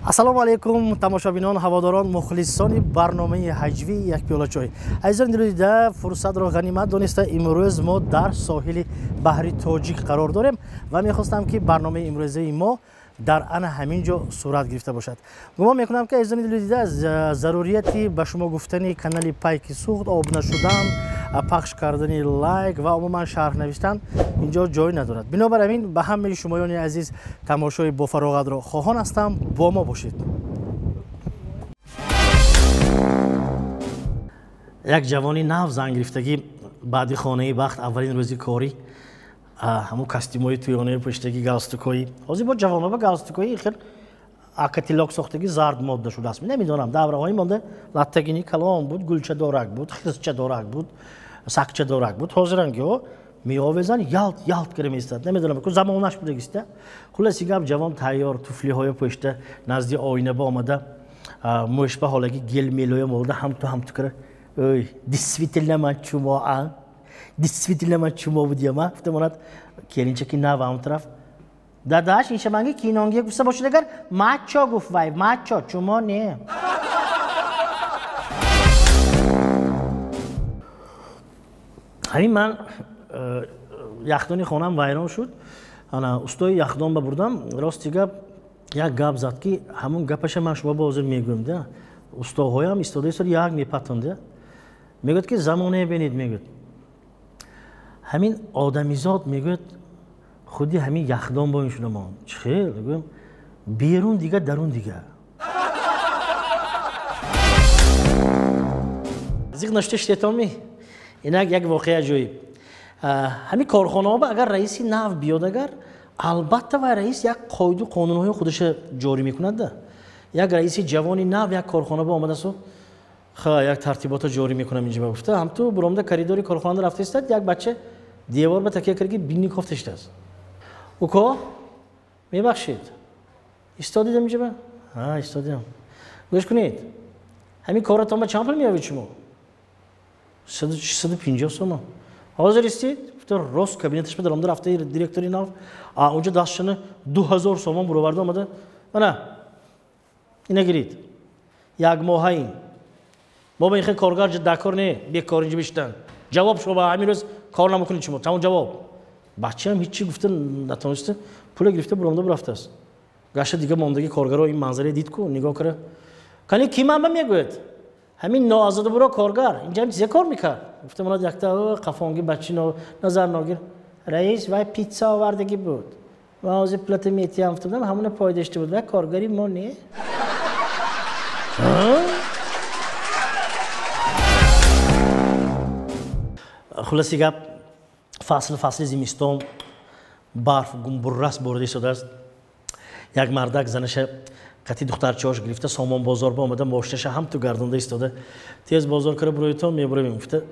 Ассалому алайкум, тамошобинон, ҳаводорон, мухлисони барномаи ҳаҷвии як пиёла чой. Азизони дилдида, фурсатро ғанимат дониста, имрӯз мо дар соҳили баҳри Тоҷик қарор дорем ва мехостам, ки барномаи имрӯзаи мо дар ана ҳамин ҷо сурат гирифта бошад. Гумон мекунам, ки азизони дилдида, зарурияти ба шумо гуфтани канали Пайки Суғд, обуна шудан, пахш кардани лайк ва умуман шарҳ навиштан инҷо ҷой надорад. Бинобар ҳамин ба ҳамаи шумоёни азиз тамошои бофароғатро хоҳон ҳастам, бо мо бошед. Як ҷавони нав занг гирифтагӣ баъди хонаи бахт аввалин рӯзи корӣ ҳамун костюмҳои тӯёнаи пӯштагӣ, галстукҳои ҳозир бо ҷавонҳо ба галстукҳои хел акатилок сохтагӣ зард модда шудааст. Намедонам, давраҳои монда латтагини калон буд, гулчадорак буд, хирсчадорак буд, сакчадорак буд. Ҳозирангиҳо меовезанд, ялт ялт кара меистад. Намедонам, ку замонаш будагиста. Хулоси гап, ҷавон тайёр, туфлиҳоя пӯшта, назди оина ба омада, мӯшба ҳолаги гел мелоя молда, ҳамту ҳамту кара: ой, действительно ман чумо, а действительно ман чумо будиям, а? Гуфта монад келинчаки нав ҳам тараф: дадаш, ин шаманги кинонги гуфта бошад агар, мачо гуфт вай, мачо, чумо не. Ҳамин ман яхдони хонам вайрон шуд, ана устои яхдон ба бурдам. Рости гап, як гап зад, ки ҳамун гапаша ман шумо ба ҳозир мегӯям да. Устоҳоям истода истода як мепатонда. Мегӯяд, ки замоне бинед, мегӯяд, ҳамин одамизод, мегӯяд, худи ҳамин яхдон бо ин шуда монд. Чӣ хел? Мегӯям, берун дига, дарун дига. Зиқ нашуда штетоми. Инак як воқеа аҷоиб. Ҳамин корхонаҳо агар раиси нав биёд агар, албатта вай раис як қоиду қонунҳои худаша ҷорӣ мекунад да. Як раиси ҷавони нав як корхона ба омадасу, ха, як тартибота ҷорӣ мекунам инҷа ба гуфта, ҳамту буромда коридори корхонада рафта истад, як бача девор ба такя карда бинни кофта шудааст. Уко, мебахшед, истодидам инҷа ба? Ҳа, истодидам. Гӯш кунед, ҳамин коратон ба чанд пул меёвед шумо? 650 сомон. Ҳозир истед, гуфта, рост кабинеташ ба даромада рафта директори нав, а онҷо дастшана 2000 сомон буроварда омада: мана ина гирид, як моҳа ин. Мо ба ин хел коргар дар кор не, бекор инҷа биштан. Ҷавоб, шумо ба ҳамин рӯз кор намекунед шумо, тамом, ҷавоб. Бачаам ҳичи гуфта натониста, пула гирифта буромада бурафтааст. Гашта дига мондаги коргаро ин манзаре дид ку, нигоҳ кара: кани ки ман ба мегӯяд, ҳамин ноазода буро коргар инҷа ҳам чизе кор мекард? Гуфта монад якта қафонги бачи назар ногир: раис, вай питса овардагӣ буд, ман ҳозир пулата метиҳам гуфта будам, ҳамуна пойдошта буд, вай коргари мо не. Хулоси гап, фасл фасли зимистон, барф гумбуррас борида истодааст. Як мардак занаша қати духтарчаош гирифта Сомон бозор ба омада, мошинаша ҳамту гардонда истода, тез бозор кара буроитон мебуравем гуфта,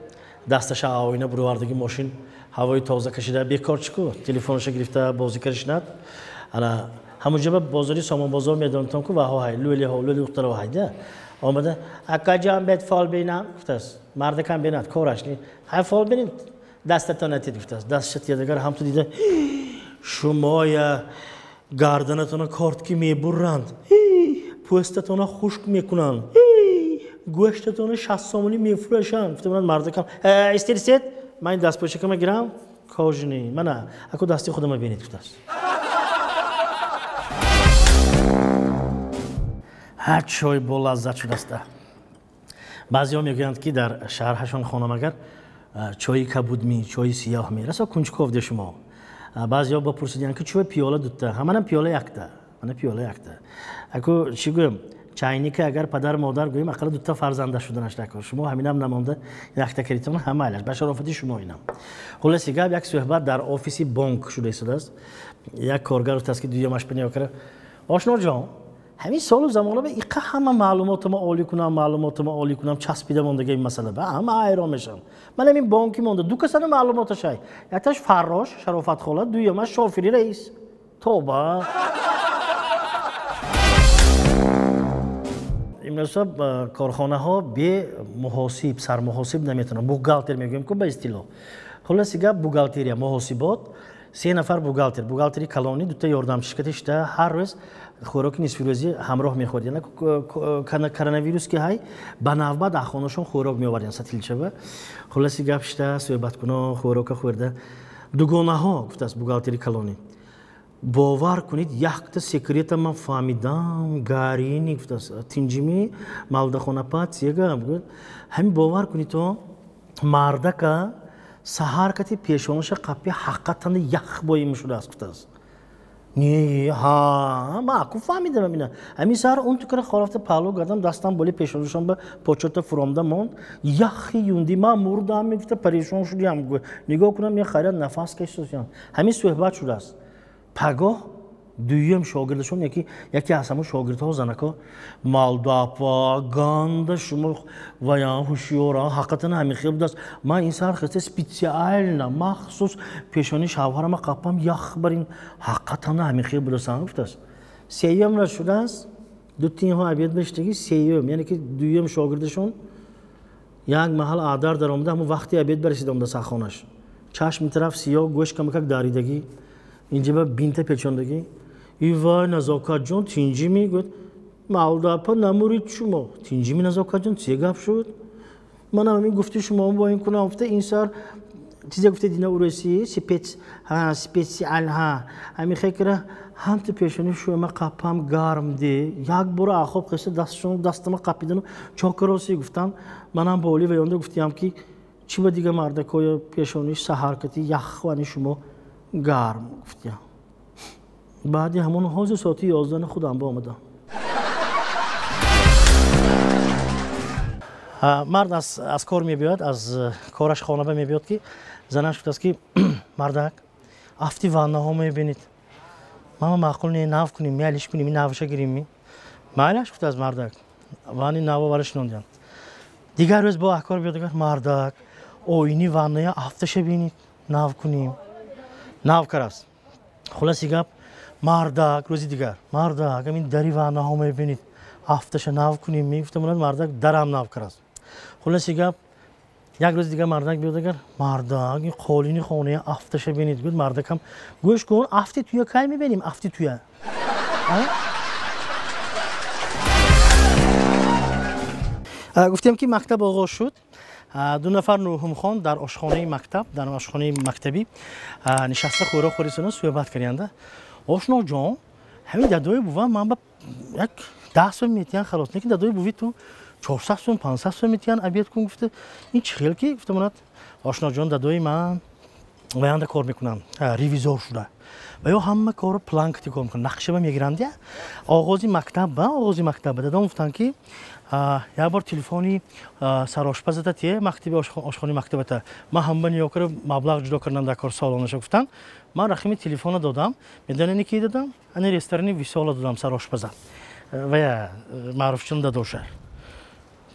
дасташа оина буровардаги, мошин ҳавои тоза кашида, бекор чӣ ку, телефонаша гирифта бозӣ каришнад. Ана ҳамунҷа ба бозори Сомон бозор медонитон ку, ваҳо ҳай лӯлиҳо, лӯли духтаро ҳайда омада: акаҷон, бед фол бинам, гуфтааст. Мардакам бинад, кораш не, ҳай фол бинед, дастатон натид, гуфтааст. Дасташа тиядагар ҳамту дида: шумоя гарданатона корд ки мебурранд, пӯстатона хушк мекунанд, гӯштатона 60 сомонӣ мефурӯшанд, гуфта мардакам: истед, истед, ман ин дастпӯшакама гирам, кожаный, мана аку дасти худама бинед, гуфтааст. Ҳа, чой бо лаззат шудаста. Баъзеҳо мегӯянд, ки дар шаҳрҳашон хонам агар чои кабудми, чои сиёҳми, расо кунҷков де шумо. Баъзеҳо ба пурсидиянд, ки чӯ пиёла дута, ҳаманам пиёла якта, мана пиёла якта. Аку чӣ гӯям, чайника агар падар модар гӯем, ақалла дута фарзанда шуданаш накор. Шумо ҳаминам намонда, якта кардитон, ҳама айлаш, ба шарофати шумо инам. Хулоси гап, як суҳбат дар офиси бонк шуда истодааст. Як коргар гуфтааст, ки дуюмаш ба кара: ошноҷон, ҳамин солу замона ба иқа ҳама маълумотама олӣ кунам, маълумотама олӣ кунам, часпида мондаги ин масъала ба ҳама ҳайрон мешавам. Ман ҳамин бонки монда ду касана маълумоташай: якташ фаррош Шарофатхола, дуюмаш шофири раис. Тоба. Имрӯзҳо корхонаҳо бе муҳосиб, сармуҳосиб наметавонанд. Бухгалтер мегӯем ку ба истилоҳ. Хулоси гап, бухгалтерия, муҳосибот, се нафар бухгалтер, бухгалтери калонӣ, дута ёрдамчишката шида ҳар рӯз хӯроки нисфирӯзӣ ҳамроҳ мехӯрданд. Коронавирус ки ҳай, ба навбат аз хонашон хӯрок меоварданд сатилчаба. Хулоси гап, шида суҳбаткунон хӯрока хӯрда. Дугонаҳо, гуфтааст бухгалтери калонӣ, бовар кунед, якта секрета ман фаҳмидам, гарини, гуфтааст, тинҷими малдахонапа цига, ҳамин бовар кунед, то мардака саҳар кати пешонаша қапи ҳақиқатан ях боим шудааст, гуфтааст. Не, ҳа, ман аку фаҳмидам амина. Ҳамин саҳар он тукара хорафта паҳлӯ гардам, дастам боли пешонашон ба почота фуромда монд, яхи юнди, ман мурдам, мегуфта, парешон шудиям. Нигоҳ кунам, я хайрат нафас кашисосиям. Ҳамин суҳбат шудааст. Пагоҳ дуюм шогирдашон, яке аз ҳамон шогирдҳо занако, малдапа ганда шумо вая ҳушёра, ҳақиқатан ҳамин хел будааст. Ман ин саҳар хеста специально махсус пешони шавҳарама қаппам ях бар ин, ҳақиқатан ҳамин хел будааст, гуфтааст. Сеюмра шудааст, ду тинҳо обед бештаги сеюм, яъне ки дуюм шогирдашон як маҳал адар даромада, ҳамон вақти обед барасида омада сахонаш. Чашми тараф сиёҳ, гӯш камакак даридагӣ, инҷа бинта печондагӣ. И вай, Назокатҷон, тинҷӣ мегӯяд, малдапа намурид шумо. Тинҷими Назокатҷон, чӣ гап шуд? Манам ҳамин гуфти шумо бо ин кунам, гуфта ин сар чизе гуфта дина урусӣ, спец, ҳа, специал, ҳа, ҳамин хекра ҳамту пешони шума қаппам гарм де. Як бора ахоб хеста дастшон дастама қапидану чокароси гуфтам. Манам боли ва ёнда гуфтиям ки чӣ ба дига мардакоя пешониш саҳаркати яхвани шумо гарм, гуфтиям. Баъди ҳамон ҳозир соати 11 худам ба омадам. Мард аз кор мебиёяд, аз кораш хона ба мебиёд, ки занаш гуфтааст ки мардак, афти ваннаҳо мебинед. Мама маъқул не, нав кунем, меалиш кунем, навша гирем. Майлаш, гуфтааст мардак. Ванни наво вара шинондиям. Дигар рӯз бо аҳкор биёд, гуфт мардак, оини ванная афташа бинед, нав кунем. Нав караст. Хулоси гап, мардак рӯзи дигар, мардак, ҳамин дари ваннаҳо мебинед, ҳафташа нав кунем, мегуфтам, мардак дарам нав караст. Хулоси гап, як рӯзи дигар мардак биёд, агар мардак ин қолини хонаи афташа бинед, гуфт мардакам, гӯш кун, афти туя кай мебинем, афти туя. Гуфтем ки мактаб оғоз шуд. Ду нафар нуҳумхон дар ошхонаи мактаб, дар ошхонаи мактабӣ нишаста хӯрок хӯрисона суҳбат карданд. Ошноҷон, ҳамин дадои бува ман ба як 10 сом метиҳан халос, лекин дадои буви ту 400 сом, 500 сом метиҳан обед кун, гуфта. Ин чӣ хел ки, гуфта монад, ошноҷон, дадои ман ваянда кор мекунам, ревизор шуда. Ва ё ҳама корро план кати кор мекунам, нақшаба мегиранд. Оғози мактаб ба оғози мактаб дадом гуфтанд ки як бор телефони сарошпаз зада те мактаби ошхонаи мактабата. Ман ҳама ниё кара маблағ ҷудо кардам дар кор солонаша, гуфтанд. Ман рақами телефона додам, медонед ки додам? Ани ресторани Висола додам сарошпаза. Ва маъруфчун дадоша.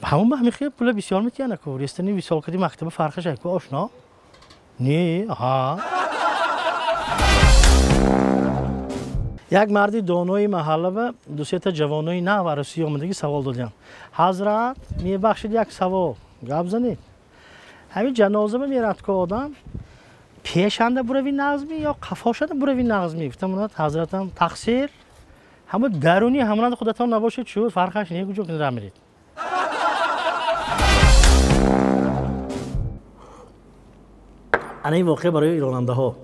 Ҳамон ба ҳамин хел пула бисёр метиҳанд ку. Ресторани Висол кади мактаба фарқаш ай ку ошно? Не, ҳа. Як марди донои маҳалла ва ду-сета ҷавонои нав арӯсӣ омадагӣ савол додиям. Ҳазрат, мебахшид, як савол. Гап занед. Ҳамин ҷаноза ба мерад ку одам, пешанда бурави нағзми ё қафошанда бурави нағзми? Гуфтам, ҳазратам, тақсир. Ҳама даруни ҳамонанд худатон набошед, чӯ фарқаш не, куҷо ки рамиред. Ана ин воқеа барои ронандаҳо.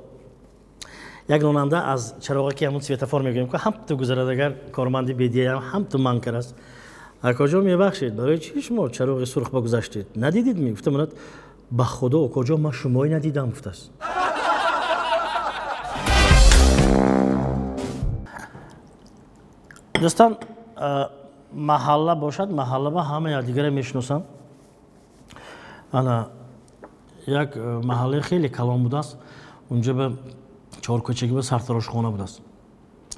Як ронанда аз чароға ки ҳамон светофор мегӯем, ки ҳам ту гузарад, агар корманди бедияам ҳам ту манкар аст. Акоҷон, мебахшед, барои чӣ шумо чароғи сурх ба гузаштед? Надидед ми? Гуфта монад, ба худо, акоҷон, ман шумои надидам, гуфтааст. Дӯстон, маҳалла бошад, маҳалла ба ҳама якдигарро мешиносанд. Ана як маҳаллаи хеле калон будааст. Унҷа ба чоркӯчагӣ ба сартарошхона будааст.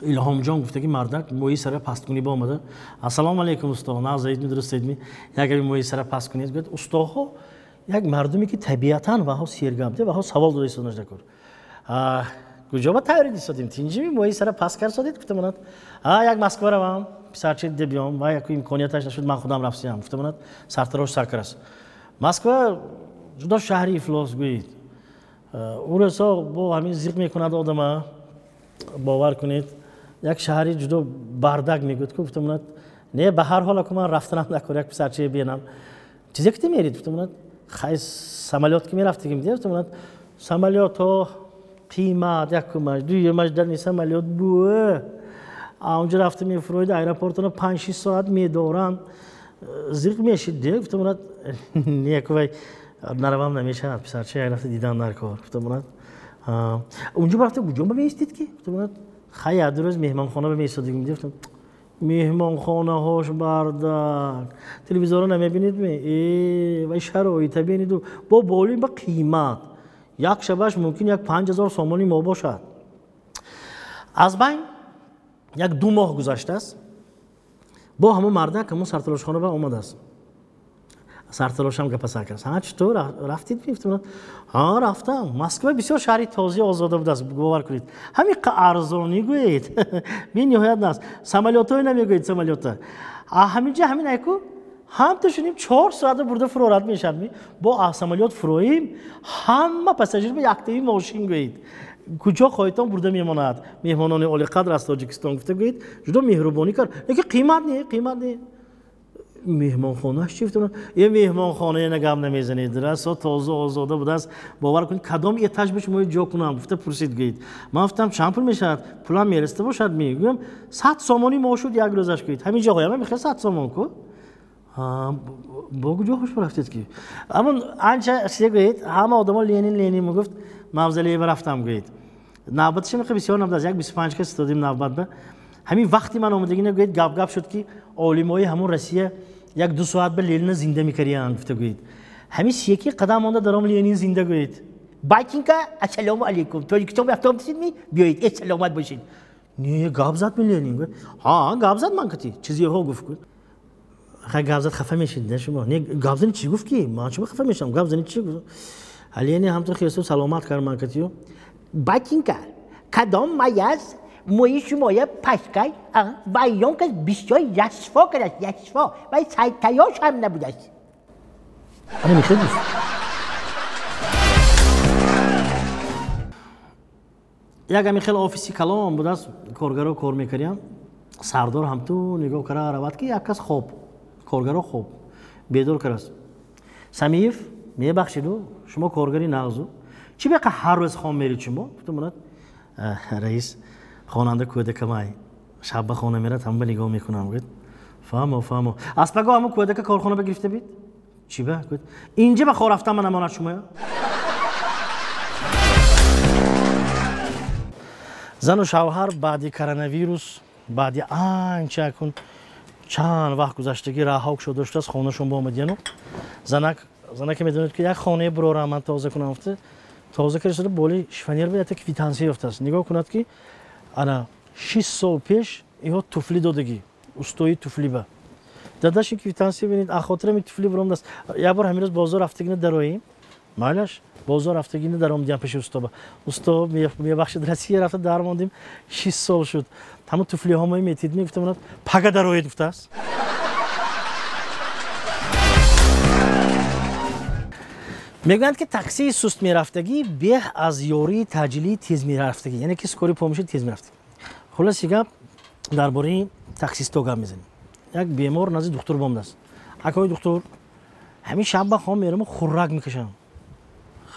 Илҳомҷон гуфта ки мардак мӯи сара пасткунӣ ба омада. Ассалому алайкум, усто, нағз дурустедми? Як ами мӯи сара паст кунед. Гуфт, устоҳо як мардуме ки табиатан ваҳо сергабде, ваҳо савол дода истодаш дакор. Куҷо ба тайёрӣ дистодем? Тинҷими мӯи сара паст кард содед? Гуфта монад, як Москва равам. писарча дида биём, ва яку имконияташ нашуд, ман худам рафтиям. Гуфта монад, сартарош сар карааст. Москва ҷудо шаҳри ифлос гӯед. Ӯ бо ҳамин зиқ мекунад одама, бовар кунед, як шаҳри ҷудо бардак мегӯяд ку. Гуфта монад, не, ба ҳар ҳол аку ман рафтанам накор, як писарчае бинам. Чизе ки мерид? Гуфта монад, хай, самолёт ки мерафтагим. Гуфта монад, самолётҳо қимат, якумаш, дуюмаш, дарни самолёт бу онҷо рафта мефуроид, аэропортона 5-6 соат медоранд, зиқ мешид. Гуфта монад, не, кувай наравам намешавад, писарча як рафта дидан дар кор. Гуфта монад, унҷо рафта куҷо ба меистид ки? Гуфта монад, хай, як ду рӯз меҳмонхона ба меистодигим. Гуфтам, меҳмонхонаҳош бардак, телевизорро намебинед ме? Вай шароита бинеду бо боли ба қимат, як шабаш мумкин як 5000 сомони мо бошад. Аз байн як 2 моҳ гузаштааст, бо ҳамон мардак ҳамон сартарошхона ба омадааст. Сартарошам гапа сар кард: «Ҳа, чутур рафтид?» Мефтам, «Ҳа, рафтам. Москва бисёр шаҳри тозаи озода будааст, бовар кунед, ҳамин арзонӣ гӯед, бениҳоят наст. Самолётҳое намегӯед, самолёта ҳаминҷа ҳамин айку ҳамто шуним, 4 соата бурда фурорат мешавад. Бо самолёт фуроим, ҳама пассажир ба яктаи мошин гӯед, куҷо хоҳитон бурда мемонад. Меҳмонони олиқадр аз Тоҷикистон», гуфта гӯед, ҷудо меҳрубонӣ кард, лекин қимат не, қимат не. «Меҳмонхонааш чи?» Гуфтам, «Е, меҳмонхона на, гап намезанед, расо тоза озода будааст, бовар кунед. Кадом этаж ба шумо ҷо кунам?» гуфта пурсид гӯед. Ман гуфтам, чанд пул мешавад, пулам мераста бошад? Мегӯям, 100 сомонӣ мо шуд як рӯзаш гӯед. Ҳамин ҷо ҳояма мехоҳ 100 сомон ку. Бо куҷо хуш рафтед ки ҳамон анча се гӯед, ҳама одамо Ленин, Ленин мегуфт, мавзолеева рафтам гӯед. Навбатша мехоҳ бисёр набудааст, як 25 кас истодем навбат ба. Ҳамин вақти ман омадагина гӯед, гап гап шуд ки олимои ҳамон Россия як ду соат ба Ленина зинда мекардиянд, гуфта гӯед. Ҳамин секи қадам монда даром, Ленин зинда гӯед. «Батенька, ассалому алейкум, Тоҷикистон рафтом дидми, биёед, э, саломат бошед». «Не, гап зад ми Ленин?» Гӯед. «Ҳа, гап зад, ман кати чизеҳо гуфт», гӯед. «Хай, гап зад, хафа мешид не шумо?» «Не, гап зани чӣ гуфт ки ман чума хафа мешавам? Гап зани чӣ гуфт?» Ленин ҳамтур хесту саломат кард ман катию. «Батенька, кадом маяз мӯи шумоя пашкай вайён кас бисёр ясфо кардааст, ясфо вай сайтаёш ҳам набудааст». Ана мехел гуфт. Як ами хел офиси калон будааст, коргаро кор мекардиям. Сардор ҳамту нигоҳ кара равад ки як кас хоб, коргаро хоб, бедор кардааст: «Самиев, мебахшиду, шумо коргари нағзу, чӣ беқа ҳар рӯз хом мерид шумо?» Гуфта монад, «Раис, хонанда кӯдакамай, шаб ба хона мерад, ҳама нигоҳ мекунам», гӯяд. «Фаҳмо, фаҳмо. Аз паго ҳамон кӯдака корхона ба гирифта бид. Чӣ ба?» Гӯяд, «Инҷа ба хор рафтан ма намонад шумоя». Зану шавҳар баъди коронавирус, баъди анча акун чанд вақт гузаштагӣ раҳо шуда шудааст, хонашон ба омадияну занак, занаке медонед ки як хонае бурорам, ман тоза кунам гуфта, тоза карда шуда, боли шифоньер ба якта квитансия ёфтааст. Нигоҳ кунад ки ана 6 сол пеш иҳо туфли додагӣ устои туфли ба дадаш. Ин квитансия бинед, ахотирами туфли буромдааст. Як бор ҳамин рӯз бозор рафтагина дароем, майлаш, бозор рафтагина даромадиям пеши устоба. «Усто, мебахшед, Россия рафта дар мондем, 6 сол шуд, ҳамон туфлиҳомои метид?» Мегуфтам, «Пага дароед», гуфтааст. Мегӯянд ки таксии суст мерафтагӣ беҳ аз ёрии таъҷилии тез мерафтагӣ, яъне ки скорый помощи тез мерафтагӣ. Хулоси гап, дар бораи таксисто гап мезанем. Як бемор назди духтур бомдааст: «Акои духтур, ҳамин шаб ба хом мераму хуррак мекашам».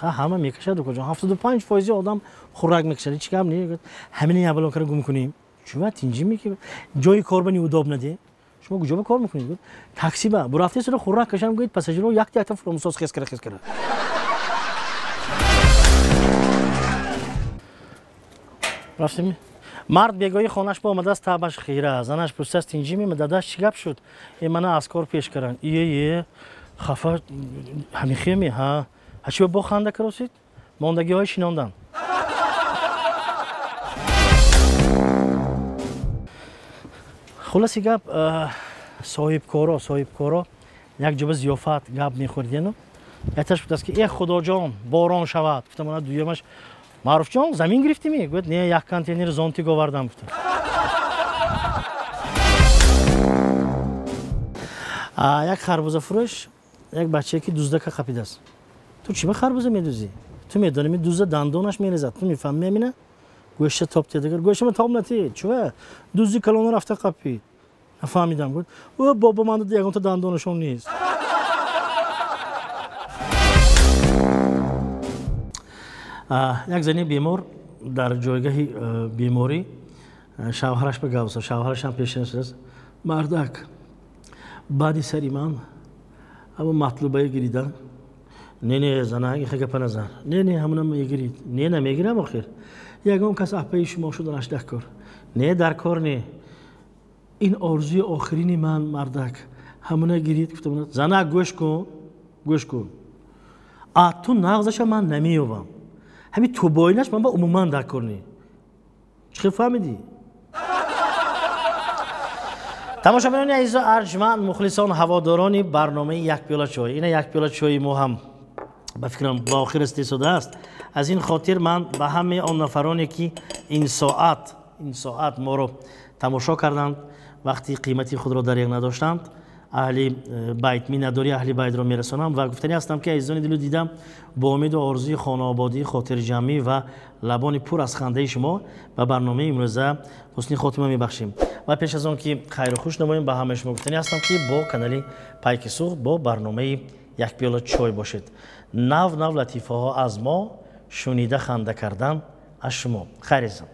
Ҳама мекашад, дукоҷон, 75 фоизи одам хуррак мекашад, ҳеч гап не. «Ҳамин яблокара гум кунем, чува тинҷӣ меки, ҷои кор ба неудобно де. Шумо куҷо ба кор мекунед?» «Такси ба бурафта сура хуррак кашам», гӯед, пассажиро якта якта фуромсоз хес кара, хес кара. Рафтем. Мард бегоҳи хонаш ба омадааст, табаш хира. Занаш пурсааст: «Тинҷӣ мема, дадаш, чӣ гап шуд?» «Э, мана аз кор пеш каранд». «Ие, е, хафа ҳамихеми? Ҳа, ҳачи бо ханда каросид? Мондагиҳои шинондан». Хулоси гап, соҳибкоро як ҷоба зиёфат гап мехӯрдену якташ гуфтааст ки: «Э, худоҷон, борон шавад», гуфта монад. Дуюмаш: «Маъруфҷон, замин гирифтимӣ?» Гӯяд: «Не, як контейнер зонтик овардам», гуфта. Як харбузафурӯш як бачае ки дуздака қапидааст. Ту чӣ ба харбуза медузӣ? Ту медонӣ, ми дузда дандонаш мерезад, ту мефаҳмӣ амина? Гӯшта тоб тедагар, гӯштама тоб натед, чува? Дузди калона рафта қапид. Нафаҳмидам, гуфт. Ӯ бобо ман ягонта дандонашон нест. Як зани бемор дар ҷойгаҳи беморӣ шавҳараш ба гап зад. Шавҳарашам пешинас. Мардак, баъди сари ман ҳама матлубае гирида. Не, не, зана, иха гапа назан. Не, не, ҳамона мегирид. Не, намегирам охир. Ягон кас апаи шумо шуданаш дар кор. Не, дар кор не. Ин орзуи охирини ман, мардак. Ҳамона гирид, гуфтам. Зана, гӯш кун, гӯш кун. А ту нағзаша ман намеёбам. Ҳамин тубоинаш ман ба умуман дар кор не. Чӣ хел фаҳмидӣ? Тамошобинони азизу арҷманд, мухлисон, ҳаводорони барномаи як пиёла чой. Ина як пиёла чойи мо ҳам ба фикрам ба охир расидааст. Аз ин хотир ман ба ҳамаи он нафароне ки ин соат моро тамошо карданд, вақти қимати худро дареғ надоштанд, аҳли байт, миннатдории аҳли байтро мерасонам ва гуфтанӣ ҳастам ки азизони дилу дидам, бо умеду орзуи хонаободӣ, хотирҷамъӣ ва лабони пур аз хандаи шумо ба барномаи имрӯза ҳусни хотима мебахшем. Ва пеш аз он ки хайру хуш намоем, ба ҳамаи шумо гуфтанӣ ҳастам ки бо канали Пайки Суғд, бо барномаи як пиёла чой бошед. Нав нав латифаҳо аз мо, шунида ханда кардан аз шумо. Хайр азизам.